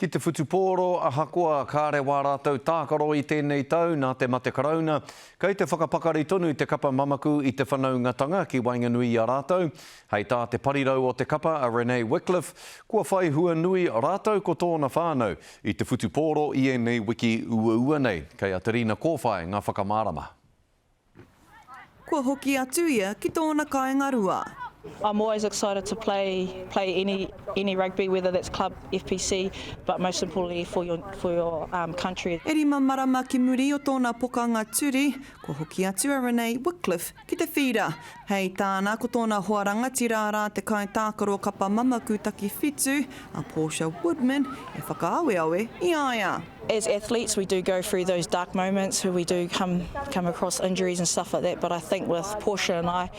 Ki te whutupōro, ahakoa kāre wā rātou tākaro i tēnei tau nā te mate karauna, kei te whakapakari tonu te kapa mamaku i te whanaungatanga ki waenganui i a rātou. Hei tā te parirau o te kapa a Renee Wickliffe, kua whai hua nui rātou ko tōna whānau i te whutupōro i ēnei wiki uaua nei. Kei a Te Rina Kōwhai ngā whakamārama. Kua hoki atu ia ki tōna kāinga rua. I'm always excited to play play any any rugby whether that's club, FPC but most importantly for your for your um country. E rima marama ki muri o tōna pokanga turi, kua hoki atu a Renee Wickliffe ki te whīra. Hei tāna, ko tōna hoa rangatira arā te kaitākaro kapa mamaku takiwhitu, a Portia Woodman, e whakaaweawe i a ia. As athletes we do go through those dark moments where we do come come across injuries and stuff like that but I think with Portia and I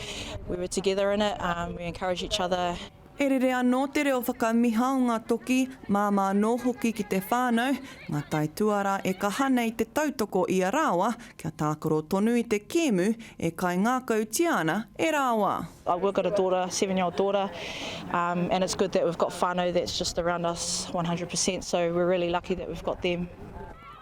we were together in it, um, we encourage each other. E rere anō te reo whakamiha o ngā toki, māmā anō hoki ki te whānau, ngā taituarā e kaha nei te tautoko i a rāua kia tākaro tonu i te kēmu e kaingākautia ana e rāua. We've got a daughter, 7 year old daughter, um, and it's good that we've got whānau that's just around us 100%, so we're really lucky that we've got them.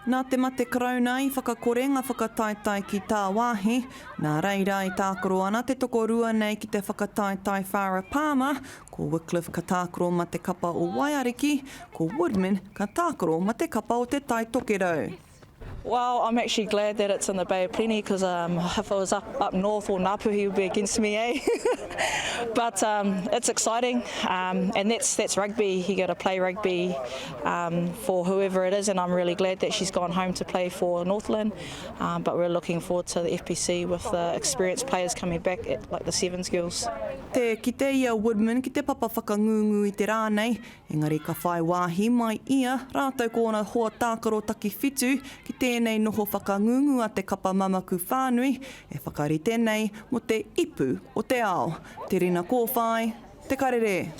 Nā te mate karauna i whakakore ngā whakataetae ki tāwāhi, nā reira e tākaro ana te tokorua nei ki te whakataetae Farah Palmer, ko Wickliffe ka tākaro ma te kapa o Waiariki, ko Woodman ka tākaro ma te kapa o Te Tai Tokerau. Well, I'm actually glad that it's in the Bay of Plenty because um, if it was up, up north or Ngāpuhi would be against me, eh? but um, it's exciting um, and that's, that's rugby. You got to play rugby um, for whoever it is and I'm really glad that she's gone home to play for Northland. Um, but we're looking forward to the FPC with the experienced players coming back at, like the Sevens girls. Tē kite i a Woodman ki te papa whakangungu i te rā nei, Engari ka whai wāhi mai ia rātou ko ōna hoa tākaro takiwhitu ki tēnei noho whakangungu a te kapa mamaku whānui e whakarite nei mō te ipu o te ao. Te Rina Kōwhai, Te Karere.